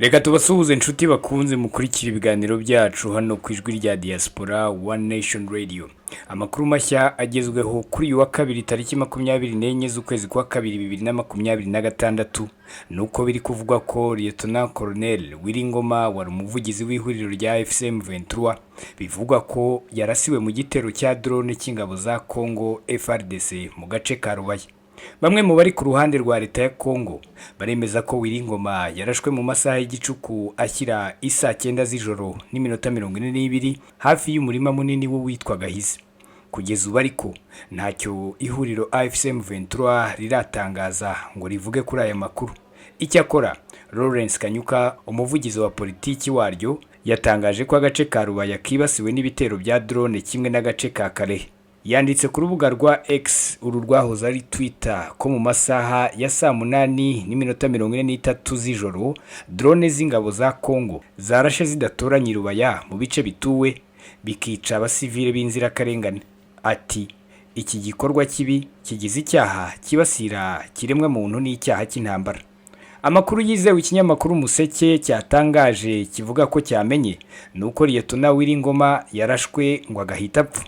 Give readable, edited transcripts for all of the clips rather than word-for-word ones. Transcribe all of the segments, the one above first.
Reka tubasuhuze inshuti bakunze mukurikira ibiganiro byacu hano ku Ijwi rya Diaspora, One Nation Radio. Amakuru mashya agezweho kuri uyu wa kabiri, tariki 24 z'ukwezi kwa kabiri 2026, ni uko biri kuvugwa ko Lieutenant Colonel Willy Ngoma, wari umuvugizi w'ihuriro rya AFC M23, bivugwa ko yarasiwe mu gitero cya drone cy'ingabo za Congo FARDC mu gace ka Rubaya. Bamwe mu bari ku ruhande rwa leta ya Congo baremeza ko Willy Ngoma yarashwe mu masaha y'igicuku ashyira isaa 9 z'ijoro n'iminota 42, hafi y'umurima munini w'uwitwa Gahizi. Kugeza ubu ariko ntacyo ihuriro AFC M23 riratangaza ngo rivuge kuri aya makuru. Icyakora Lawrence Kanyuka, umuvugizi wa politiki waryo, yatangaje ko agace ka Rubaya kibasiwe n'ibitero bya drone kimwe n'agace ka Kalehe. Yanditse ku rubuga rwa X, uru rwahoze ari Twitter, ko mu masaha ya saa 8 n'iminota 43 z'ijoro drone z'ingabo za Congo zarashe zidatoranya Rubaya mu bice bituwe, bikica abasivile b'inzirakarengane. Ati: "Iki gikorwa kibi kigize icyaha kibasira kiremwa muntu n'icyaha cy'intambara." Amakuru yizewe ikinyamakuru Umuseke cyatangaje kivuga ko cyamenye ni uko Liyetona Willy Ngoma yarashwe ngo agahita apfa.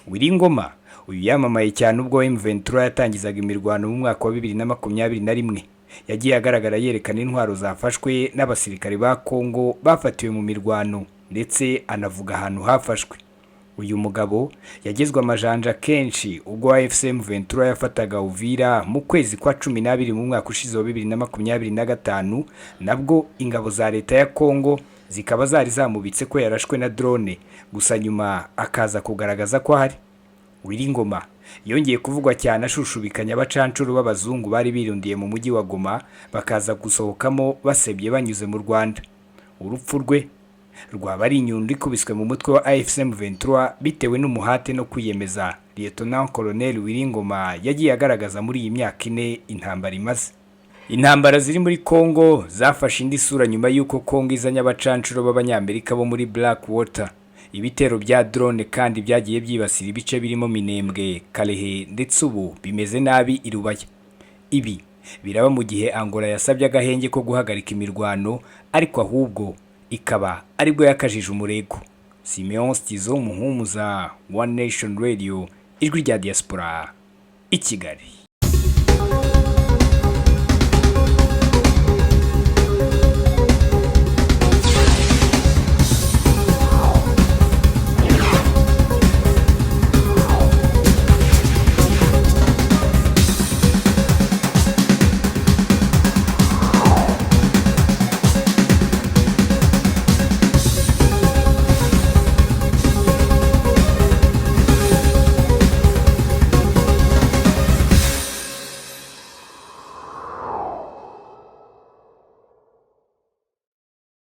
Willy Ngoma uyu yamamaye cyane ubwo M23 yatangizaga imirwano mu mwaka wa 2021. Yagiye agaragara yerekana intwaro zafashwe n'abasirikare ba Congo bafatiwe mu mirwano, ndetse anavuga ahantu hafashwe. Uyu mugabo yagezwe amajanja kenshi ubwo AFC M23 yafataga Uvira mu kwezi kwa 12 mu mwaka ushize wa 2025, nabwo ingabo za leta ya Congo zikaba zari zamubitse ko yarashwe na drone, gusa nyuma akaza kugaragaza ko ahari. Willy Ngoma yongeye kuvugwa cyane ashushubikanya abacancuro b'abazungu bari birundiye mu mujyi wa Goma, bakaza gusohokamo basebye banyuze mu Rwanda. Urupfu rwe rwaba ari inyundo ikubiswe mu mutwe wa AFC M23 bitewe n'umuhate no kwiyemeza Lieutenant Colonel Willy Ngoma yagiye agaragaza muri iyi myaka 4 intambara imaze. Intambara ziri muri Congo zafashe indi sura nyuma y'uko Congo izanye abacancuro b'Abanyamerika bo muri Blackwater. Ibitero bya drone kandi byagiye byibasira ibice birimo Minembwe, Kalehe, ndetse ubu bimeze nabi i Rubaya. Ibi biraba mu gihe Angola yasabye agahenge ko guhagarika imirwano, ariko ahubwo ikaba aribwo yakajije umurego. Simeon Stizo Muhumuza, One Nation Radio, Ijwi rya Diaspora, i Kigali.